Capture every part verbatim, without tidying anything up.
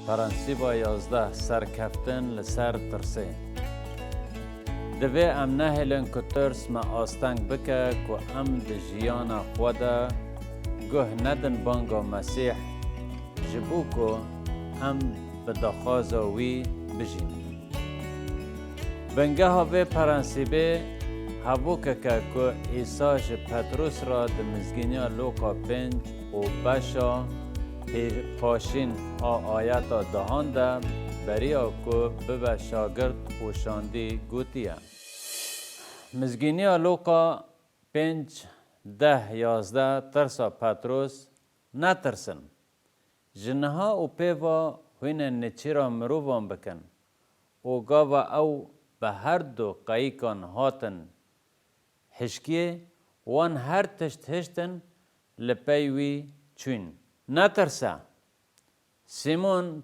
Prensîba yazdeh, serkeftin li ser tirsê. Divê em nehêlin ku tirs me asteng bike ku em di jiyana xwe de guh nedin banga Mesîh, ji bo ku em bi daxwaza wî bijîn. Bingeha vê prensîbê hevokek e ku Îsa ji Petrûs re di Mizgîniya Lûqa pênc û beşa pê-, paşîn a ayeta dehan de beriya ku bibe şagirt û şandî gotiye. Mizgîniya Lûqa pênc, deh, yazdeh, tirsa Petrûs, netirsin. Ji niha û pê ve hûn ê nêçîra mirovan bikin û gava ew bi her du qeyikan hatin hişkiyê, wan her tişt hiştin li pey wî çûn. Netirse! Sîmon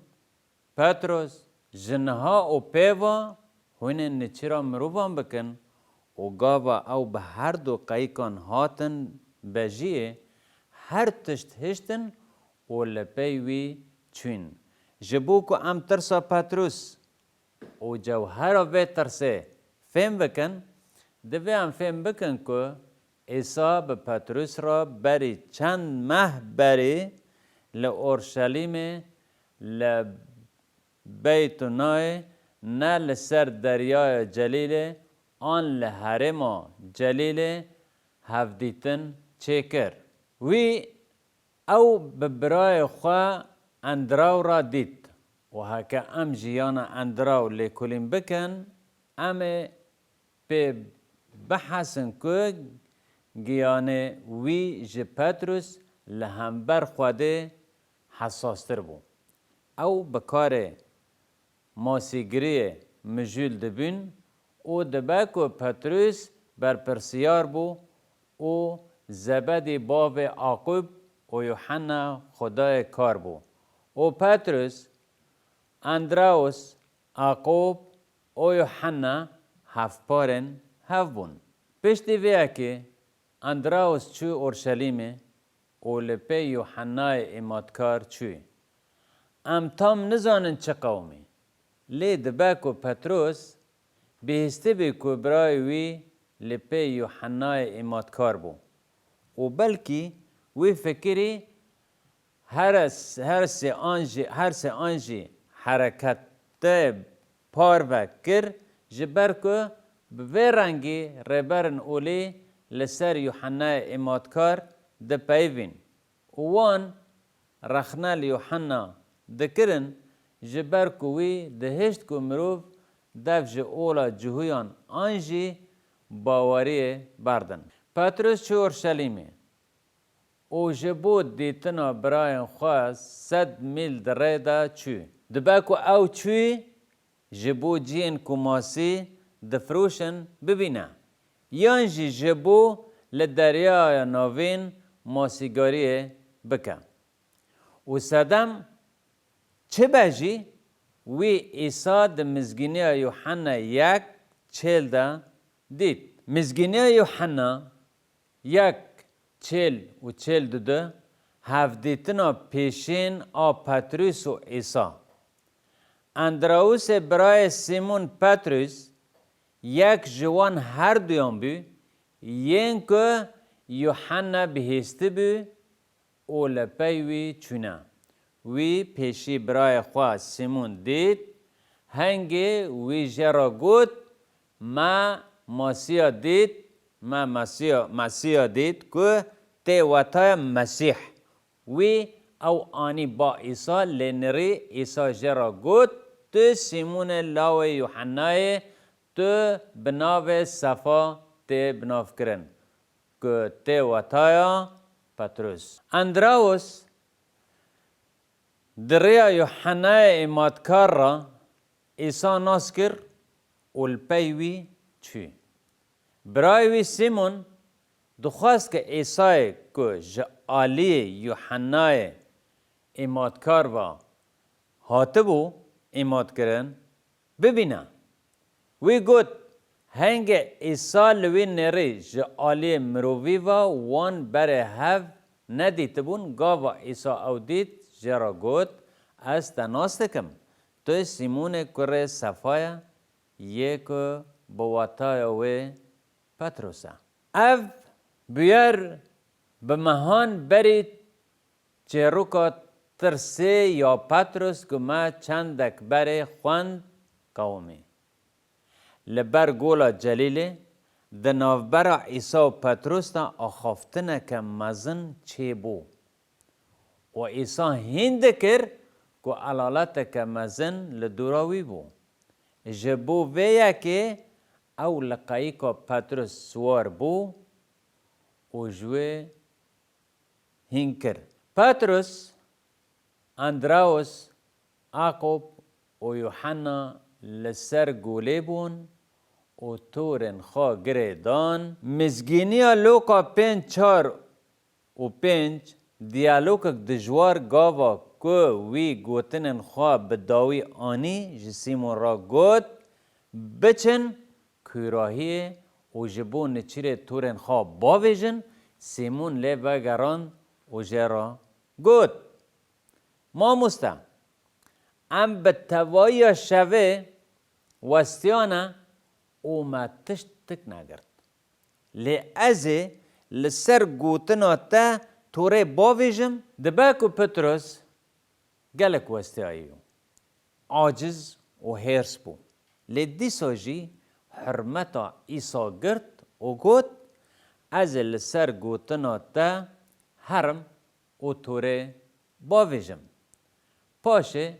Petros, ji niha û pê ve hûn ê nêçîra mirovan bikin û gava ew bi her du qeyikan hatin bejiyê, her tişt hiştin û li pey wî çûn. Ji bo ku em tirsa Petrûs û cewhera vê tirsê fêm bikin, divê em fêm bikin ku Îsa bi Petrûs re berî çend meh berî li Orşelîmê, li Beytûnayê, ne li ser deryaya Celîlê an li herêma Celîlê hevdîtin çêkir. Wî ew bi birayê xwe Endraw re dît û heke em jiyana Endraw lêkolîn bikin, em ê pê bihesin ku giyanê wî ji Petrûs li hember Xwedê hesastir bû. Ew bi karê masîgiriyê mijûl dibûn û dibe ku Petrûs berpirsiyar bû û Zebedî bavê Aqûb û Yuhenna xwedayê kar bû. Û Petrûs, Endraws, Aqûb û Yuhenna hevparên hev bûn. Piştî vê yekê Endraws çû Orşelîmê û li pê Yuhennayê Îmatkar çû. Em tam nizanin çi qewimî. Lê dibe ku Petros bihîstibû ku birayê wî li pê Yuhennayê Îmatkar bû û belkî wî fikirî her s-, her sê an jî, her sê an jî hereketê parve kir, ji ber ku bi vê rengî rêberên olî li ser Yuhennayê Îmatkar dipeyivîn û wan rexne li Yuhenna dikirin, ji ber ku wî dihişt ku mirov dev ji ola cihûyan an jî baweriyê berdin. Petrus çû Orşelîmê û ji bo dîtina birayên xwe sed mîl di rê de çû. Dibe ku ew çû ji bo cihên ku masî difiroşin bibîne, yan jî ji bo li Deryaya Navîn masîgariyê bike. Û sedem çi be jî, wî Îsa di Mizgîniya Yuhenna yek çêl de dît. Mizgîniya Yuhenna yek çêl û çêl û du, hevdîtina pêşîn a Petrûs û Îsa. Endrausê birayê Sîmon Petrûs, yek ji wan herduyan bû, yên ku Yuhenna bihîstibû û li pey wî çûne. Wî pêşî birayê xwe Sîmon dît, hingê wî jê re got, Me Masiya dît, me Masiya, Mesiya dît ku tê wetaya Mesîh. Wî ew anî ba Îsa, lê nirî Îsa jê re got, Tu Sîmonê lawê Yuhennayê, tu bi navê Sefa tê binavkirin, ku tê wetaya Petrus. Endraus di rêya Yuhennayê Îmatkar re Îsa nas kir û li pey wî çû. Birayê wî Sîmon dixwest ku Îsayê ku ji aliyê Yuhennayê Îmatkar ve hatibû îmatkirin, bibîne. Wî got, Hingê Îsa li wî nêrî ji aliyê mirovî ve wan berê hev nedîtibûn, gava Îsa ew dît, jê re got, Ez te nas dikim. Tu Sîmonê kurê Sefa ye, yê ku bi wataya wê Petros e. Ev bûyer bi mehan berî çêroka tirsê ya Petros ku me çendek berê xwend qewimî. Li ber Gola Celîlê di navbera Îsa û Petros de axaftineke mezin çêbû û Îsa hîn dikir ku elaleteke mezin li dora wî bû. Ji bo vê yekê ew li qeyika Petros siwar bû û ji wê hîn kir. Petros, Andrews, Aqûb û Yuhanna li ser golê bûn û torên xwe girê dan. Mizgîniya Lûqa pênc çar û pênc, diyalogek dijwar gava ku wî gotinên xwe bi dawî anî, ji Sîmon re got, "Biçin kûrahiyê û ji bo nêçîrê torên xwe bavêjin." Sîmon lê vegerand û jê re got, "Mamoste, em bi tevahiya şevê westiyane û me tişt tik negirt. Lê ez ê li ser gotina te torê bavêjim." Dibe ku Petros gelek westiyayî bû, aciz û hêrs bû. Lê dîsa jî hurmeta Îsa girt û got, "Ez ê li ser gotina te herim û torê bavêjim." Paşê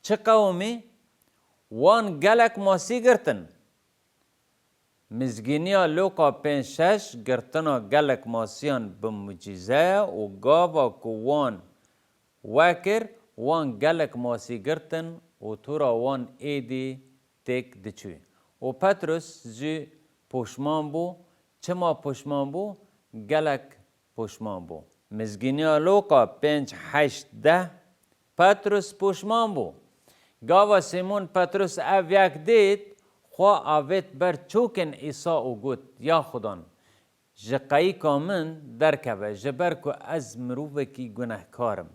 çi qewimî? Wan gelek masî girtin. Mizgîniya Lûqa pênc şeş, girtina gelek masiyan bi mucîze ye û gava ku wan wekir, wan gelek masî girtin û tora wan êdî têk diçû. Û Petrus jî poşman bû. Çima poşman bû? Gelek poşman bû. Mizgîniya Lûqa pênc heşt deh, Petrus poşman bû. Gava Sîmon Petrus ev yek dît, xwe avêt ber çokên Îsa û got, "Ya Xudan, ji qeyika min derkeve, ji ber ku ez mirovekî gunehkar im."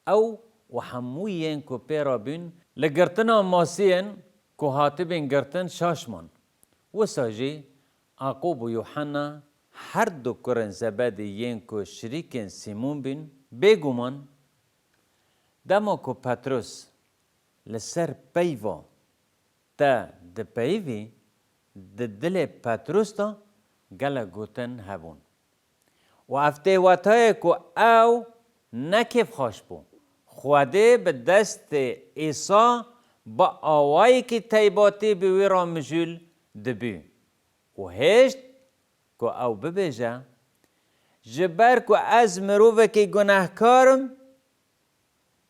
Ew û hemû yên ku pê re bûn, li girtina masiyên ku hatibîn girtin şaş man. Wisa jî Aqûb û Yuhanna, her du kurên Zebedî yên ku şirîkên Sîmon bûn, bêguman dema ku Petrus li ser peyva te dipeyivî, di dilê Petrus de gelek gotin hebûn. Û ev tê wetayê ku ew ne kêfxweş bû. Xwedê bi destê Îsa bi awayekî teybatî bi wî re mijûl dibû û hêşt ku ew bibêje, "Ji ber ku ez mirovekî gunehkar im,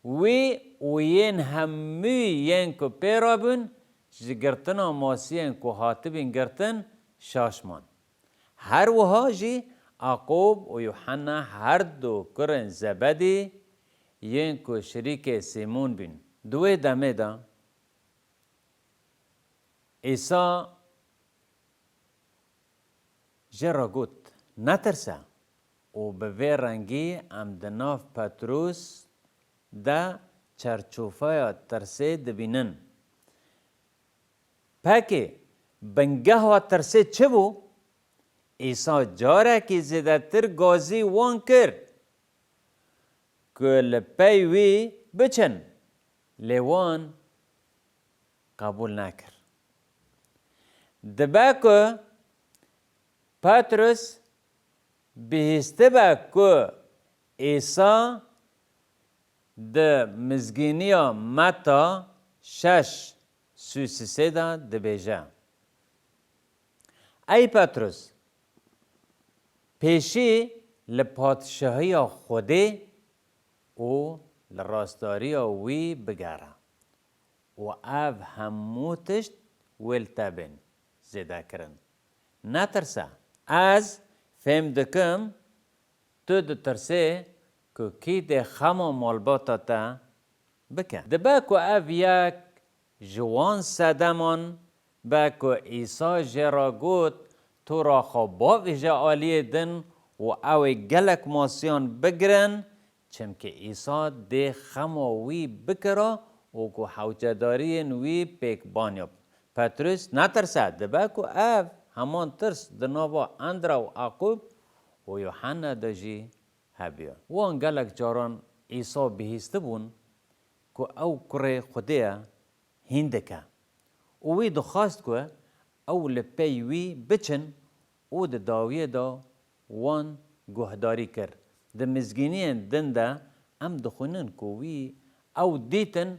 wî û yên hemû yên ku pê re bûn, ji girtina masiyên ku hatibîn girtin, şaş man." Her wiha jî Aqûb û Yuhanna, her du kurên Zebedî, yên ku şirîkê Sîmon bûn. Di wê demê de Îsa jê re got, "Netirse." Û bi vê rengî em di nav Petrûs de çerçofeya tirsê dibînin. Pekê, bingeha tirsê çi bû? Îsa carekî zêdetir gazî wan kir ku li pey wî biçin, lê wan qebûl nekir. Dibe ku Petrus bihîstibe ku Îsa di Mizgîniya Meta şeş sî û sê de dibêje, "Ey Petrus, pêşî li padşahiya Xwedê û li rastdariya wî bigere û ev hemû tişt wê li te bên zêdekirin. Netirse, ez fêm dikim tu ditirsê ku kî dê xema malbata te bike." Dibe ku ev yek ji wan sedeman be ku Îsa jê re got, "Tu ra xwe bavêje aliyê din û ew ê gelek masiyan bigirin, Çimkî Îsa dê xema wî bikira û ku hewcedariyên wî pêk banyab. Petrus netirse, dibe ku ev heman tirs di nava Andra û Aqûb û Yuhanna de jî hebiya. Wan gelek caran Îsa bihîstibûn ku ew kurê Xwedê ye, hîn dike û wî dixwest ku ew li pey wî biçin û di dawiyê de wan guhdarî kir. Di mizgîniyên din de em dixwînin ku wî ew dîtin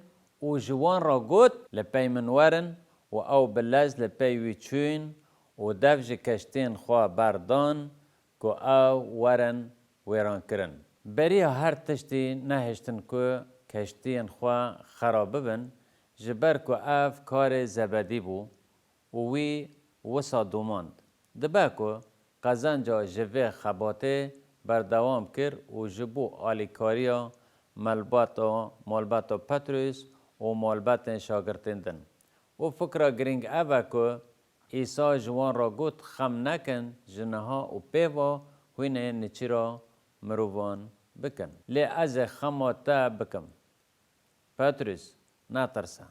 û ji wan re got, "Li pey min werin," û ew bi lez li pey wî çûn û dev ji keştiyên xwe berdan ku ew werin wêrankirin. Beriya her tiştî nehiştin ku keştiyên xwe xera bibin, ji ber ku ev karê Zebedî bû û wî wisa domand. Dibe ku qezenca ji vê xebatê berdewam kir û ji bo alîkariya malbata, malbata Petrus û malbatên şagirtên din. Û fikra girîng ev e ku Îsa ji wan re got, "Xem nekin, ji niha û pê ve hûn ê nêçîra mirovan bikin. Lê ez ê xema te bikim." Petrus, netirse.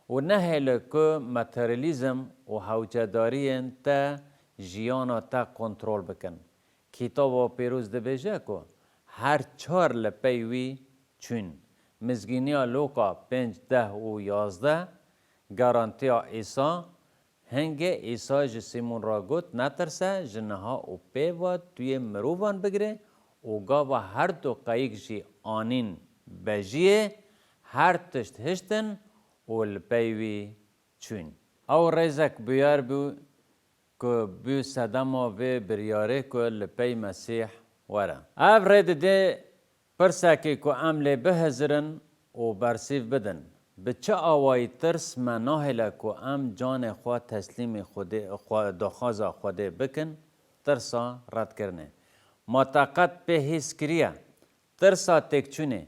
Û nehêle ku materyalîzm û hewcedariyên te jiyana te kontrol bikin. Kitaba Pîroz dibêje ku her çar li pey wî çûn. Mizgîniya Lûka pênc, deh û yazdeh, garantiya Îsa, hingê Îsa ji Sîmon re got, "Netirse, ji niha û pê ve tu yê mirovan bigire û gava her du qeyik jî anîn bejiyê, her tişt hiştin û li pey wî çûn." Ew rêzek bûyer bû ku bû sedema vê biryarê ku li pey Mesîh were. Ev rê dide pirsekê ku em lê bihizirin û bersîv bidin. Bi çi awayî tirs me nahêle ku em canê xwe teslîmî Xwedê, xwe, daxwaza Xwedê bikin, tirsa redkirinê? Ma te qet pê hîs kiriye? Tirsa têkçûnê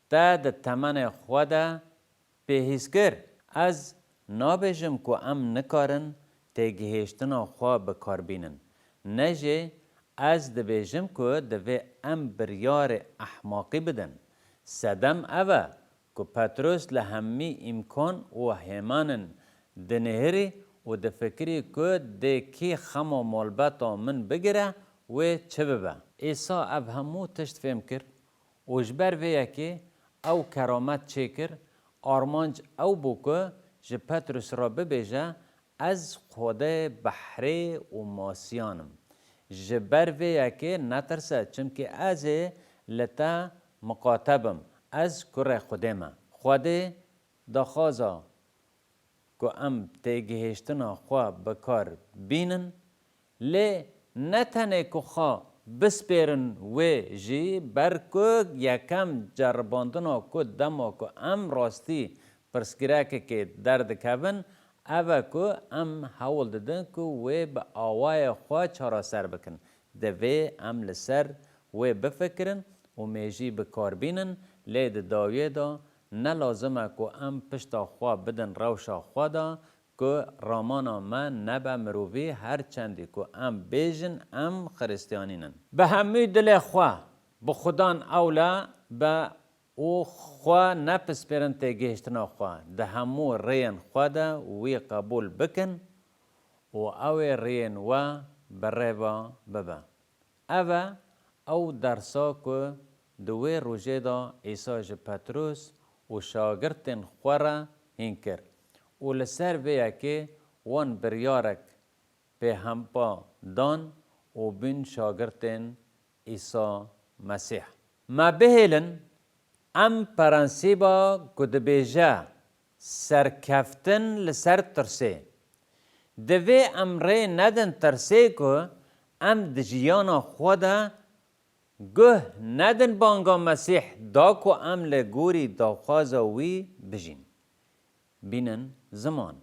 te di temenê xwe de pê hîs kir? Ez nabêjim ku em nikarin têgihêştina xwe bi kar bînin. Ne jî ez dibêjim ku divê em biryarê ehmaqî bidin. Sedem ev e ku Petrus li hemî îmkan û hêmanin dinihirî û difikirî ku dê kî xema malbata min bigire, wê çi bibe. Îsa ev hemû tişt fêm kir. Û ji ber vê yekê ew keramet çêkir, armanc ew bû ku ji Petrus re bibêje, "Ez Xwedê behrê û masiyan im. Ji ber vê yekê netirse, çimkî ez ê li te miqate bim, ez kurê Xwedê me." Xwedê daxwaza ku em têgihêştina xwe bi kar bînin, lê ne tenê ku xwe bispêrin wê jî, ber ku yekem ceribandina ku dema ku em rastî pirsgirêkekê derdikevin, ev e ku em hewl didin ku wê bi awayê xwe çareser bikin. Divê em li ser wê bifikirin û mêjî bi kar bînin, lê di dawiyê de ne lazim e ku em pişta xwe bidin rewşa xwe de, ku ramana me nebe mirovî, her çendî ku em bêjin em Xiristiyanî nin. Bi hemû dilê xwe bi Xudan ewle be û xwe nepispêrin têgihiştina xwe. Di hemû rêyên xwe de wî qebûl bikin û ew ê rêyên we bi rê ve bibe. Ev e ew dersa ku di wê rojê de Îsa ji Petrûs û şagirtên xwe re hîn kir û li ser vê yekê wan biryarek pêhempa dan û bûn şagirtên Îsa Mesîh. Me bihêlin, em prensîba ku dibêje serkeftin li ser tirsê. Divê em rê nedin tirsê ku em di jiyana xwe de guh nedin banga Mesîh da ku em li gorî daxwaza wî bijîn. Bînin ziman.